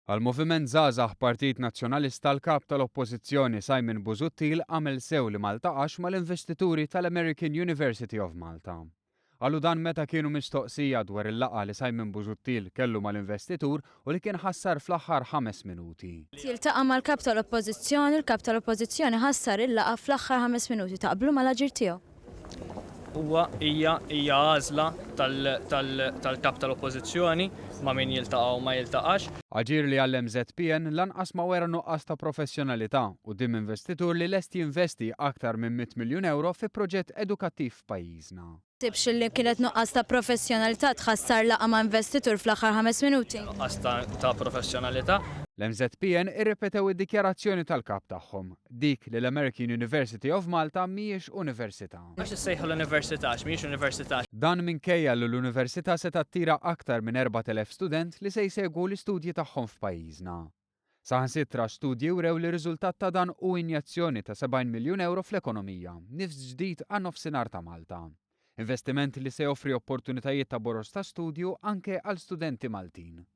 Għall-Moviment Żgħażagħ Partit Nazzjonalista l-Kap tal-Oppożizzjoni Simon Busuttil għamel sew li ma ltaqax mal-investituri tal-American University of Malta. Qalu dan meta kienu mistoqsija dwar il-laqgħa li Simon Busuttil kellu mal-investitur u li kien ħassar fl-aħħar ħames minuti. Jiltaqa' mal-Kap tal-Oppożizzjoni, il-Kap tal-Oppożizzjoni ħassar il-laqgħa fl-aħħar ħames minuti. Taqblu mal-aġir tiegħu? Huwa, hija, hija għażla tal-Kap tal-Oppożizzjoni ma' min jiltaqa' u ma jiltaqax. Aġir li għall-MŻPN lanqas ma wera nuqqas ta' professjonalità quddiem investitur li lest jinvesti aktar minn mitt miljun ewro fi proġett edukattiv f'pajjiżna. Taħsibx li kienet nuqqas ta' professjonalità tħassar laqgħa ma' investitur fl-aħħar ħames minuti? Nuqqas ta' professjonalità. L-MŻPN irrepetew id-dikjarazzjoni tal-Kap tagħhom. Dik li l-American University of Malta mhijiex università. Għax issejħu l-università għax mhijiex università. Dan minkejja li l-università se tattira aktar minn 4,000 student li se jsegwu l-istudji tagħhom f'pajjiżna. Saħansitra studji wrew li riżultat ta' dan hu injezzjoni ta' 70 miljun ewro fl-ekonomija, nifs ġdid għan-Nofsinhar ta' Malta. Investiment li se joffri opportunitajiet ta' boroż ta' studju anke għal studenti Maltin.